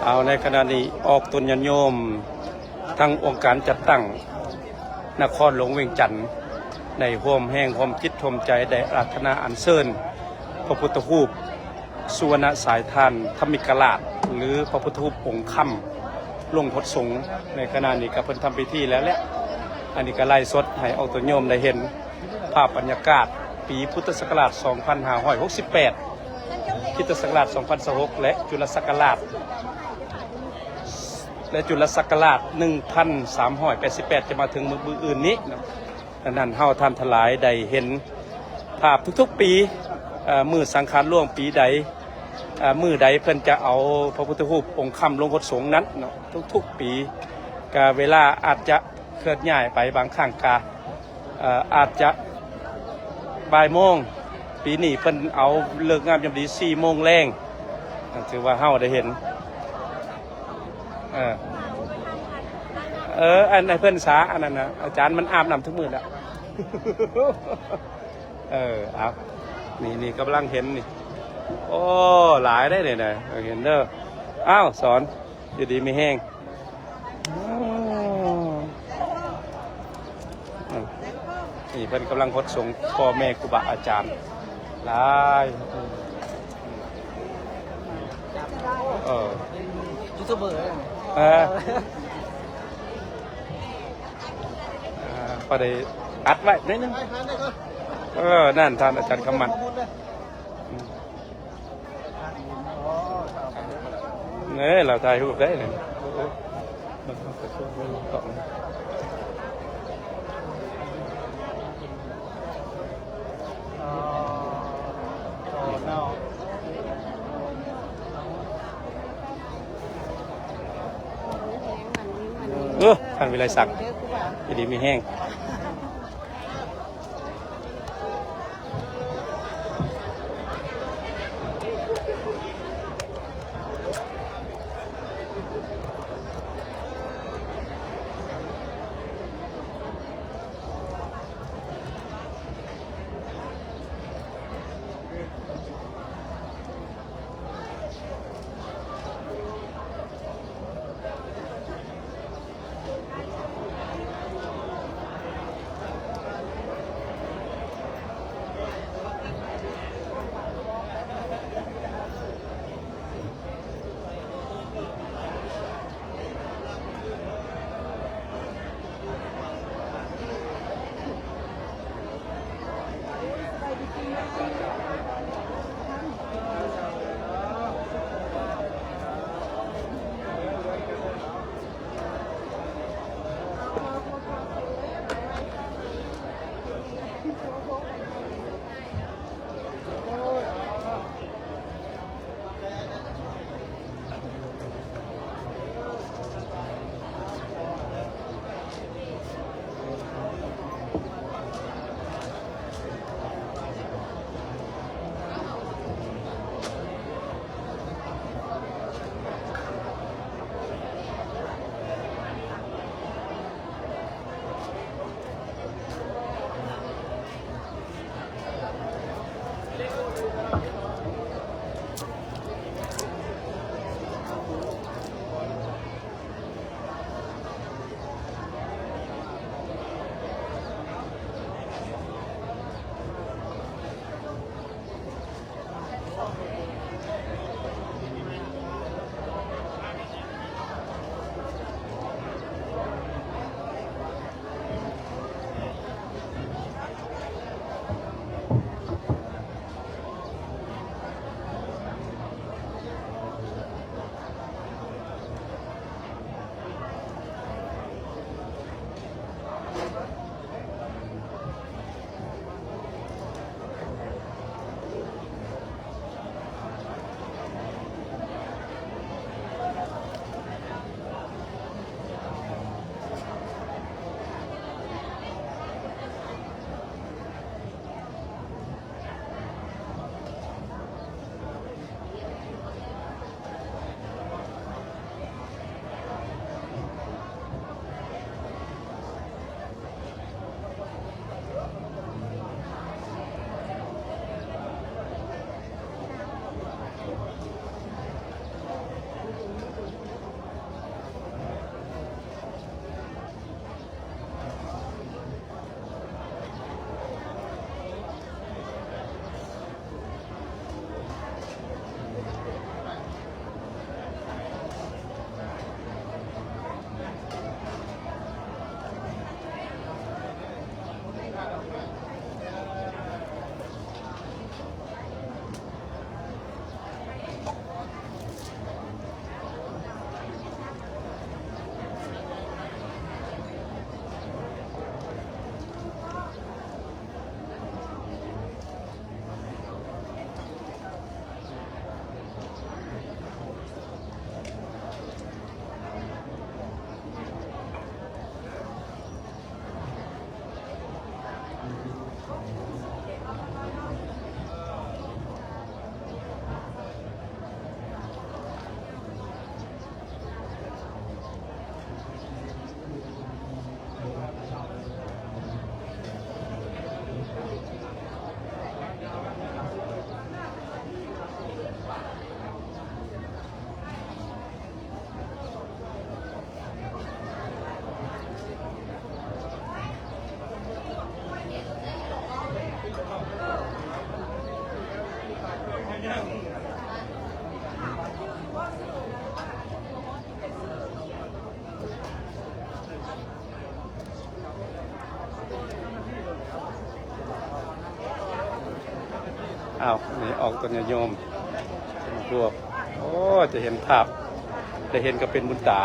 ເອົາ ໃນຂະນະນີ້ອອກຕົນຍາດໂຍມ ທັງອົງການຈັດຕັ້ງນະຄອນຫຼວງວຽງຈັນ ໄດ້ຮ່ວມແຮງຮ່ວມຈິດຮ່ວມໃຈ ໄດ້ອາລາທະນາອັນເຊີນພະພຸດທະຮູບສຸວັນນະສາຍທານທຳມິກະລາດ ຫຼື ພະພຸດທະຮູບອົງຄຳ ລົງຫົດສົງ. ໃນຂະນະນີ້ກໍເພິ່ນທຳພິທີແລ້ວແຫຼະ. ອັນນີ້ກໍໄລຟ໌ສົດໃຫ້ອອກຕົນໂຍມໄດ້ເຫັນພາບບັນຍາກາດປີພຸດທະສັກກະລາດສອງພັນຫ້າຮ້ອຍຫົກສິບແປດ ຄຣິສຕະສັກກະລາດສອງພັນຊາວຫົກ ແລະ ຈຸລະສັກກະລາດ ແລະ ຈຸລະສັກກະລາດໜຶ່ງພັນສາມຮ້ອຍແປດສິບແປດ ຈະມາເຖິງມື້ ມື້ອື່ນນີ້ເນາະ. ດັ່ງນັ້ນ ເຮົາທ່ານທັງຫຼາຍໄດ້ເຫັນພາບທຸກໆປີ ເອີ ມື້ສັງຂານຫຼວງປີໃດ ເອີ ມື້ໃດເພິ່ນຈະເອົາພະພຸດທະຮູບອົງຄຳລົງຫົດສົງນັ້ນເນາະ ທຸກໆປີ. ກະເວລາອາດຈະເຄື່ອນຍ້າຍໄປ ບາງຄັ້ງກະ ເອີ ອາດຈະບ່າຍໂມງ. ປີນີ້ເພິ່ນເອົາເລີກງາມຍາມດີສີ່ໂມງແລງ ຖືວ່າເຮົາໄດ້ເຫັນ. ເອີ ເອີ ອັນໃຫ້ເພິ່ນສາ ອັນນັ້ນນະ ອາຈານມັນອາບນ້ຳທຸກມື້ແລ້ວ. ເອີ ເອົາ ນີ້ ນີ້ກຳລັງເຫັນນີ້. ໂອ້ ຫຼາຍເດ້ນີ້ນະ ເຫັນເດີ. ອ້າວ ສອນ ຢູ່ດີມີແຮງ. ນີ້ເພິ່ນກຳລັງຫົດສົງພໍ່ແມ່ຄູບາອາຈານຫຼາຍ. ເອີ ຢູທູບເບີ ເອີ ເອີ ພໍໄດ້ອັດໄວ້ໜ້ອຍໜຶ່ງ. ເອີ ນັ້ນ ທ່ານອາຈານຄຳໝັ້ນ. ເອີ ລາວຖ່າຍຮູບໄດ້ນີ້. ເອີ ທ່ານວິໄລສັກ ຢູ່ດີມີແຮງ. ເ ອ້າວ ນີ້ອອກຕົນຍາດໂຍມ ເປັນພວກ ໂອ້ ຈະເຫັນພາບ ໄດ້ເຫັນກໍເປັນບຸນຕາ.